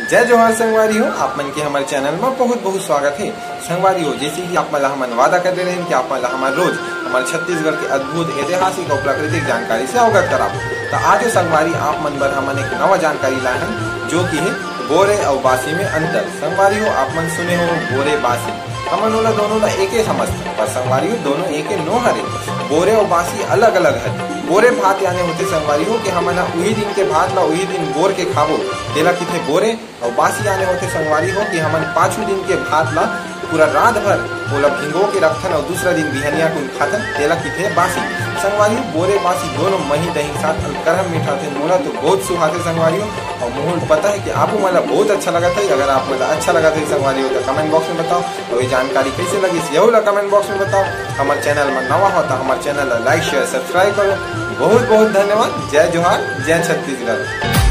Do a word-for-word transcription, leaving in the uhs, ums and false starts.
जय जोहार संगवारी हो, आप मन के हमर चैनल म बहुत बहुत स्वागत हे। संगवारी हो, जैसे कि आप मन ला हमन वादा कर दे रहेन कि आप मन ला हमन रोज हमर छत्तीसगढ़ के अद्भुत ऐतिहासिक अउ प्राकृतिक जानकारी से अवगत कराबो, त आज संगवारी आप मन बर हमन एक नवा जानकारी लाए हन, जो कि हे बोरे अउ बासी में अंतर। संगवारी हो, आप मन सुने हो बोरे बासी, हमन ओला दोनों ला एके समझथन, पर संगवारी हो, दोनों एके नो हरे। बोरे अउ बासी अलग-अलग हरे। बोरे भात याने होथे संगवारी हो कि हमन ह उही दिन के भात ला उही दिन बोर के खाबो, तेला किथे बोरे। अउ बासी याने होथे संगवारी हो कि हमन पाछू दिन के भात ला पूरा रात भर ओला भिंगो के रखथन अउ दूसरा दिन बिहनिया कुन खाथन, तेला किथे बासी। संगवारी हो, बोरे बासी दोनों मही दही साथ अउ करम मीठा होथे। मोला तो बहुत सुहाथे संगवारी हो, अउ मोहन पता है कि आपू मन ला बहुत अच्छा लगत है। अगर आप मन ला अच्छा लगत है संगवारी हो, तो कमेंट बॉक्स में बताओ। अउ ये जानकारी कैसे लगिस, यहू ला कमेंट बॉक्स में बताओ। हमर चैनल में नवा हो तो हमर चैनल ला लाइक, शेयर, सब्सक्राइब करो। बहुत बहुत धन्यवाद। जय जोहार, जय छत्तीसगढ़।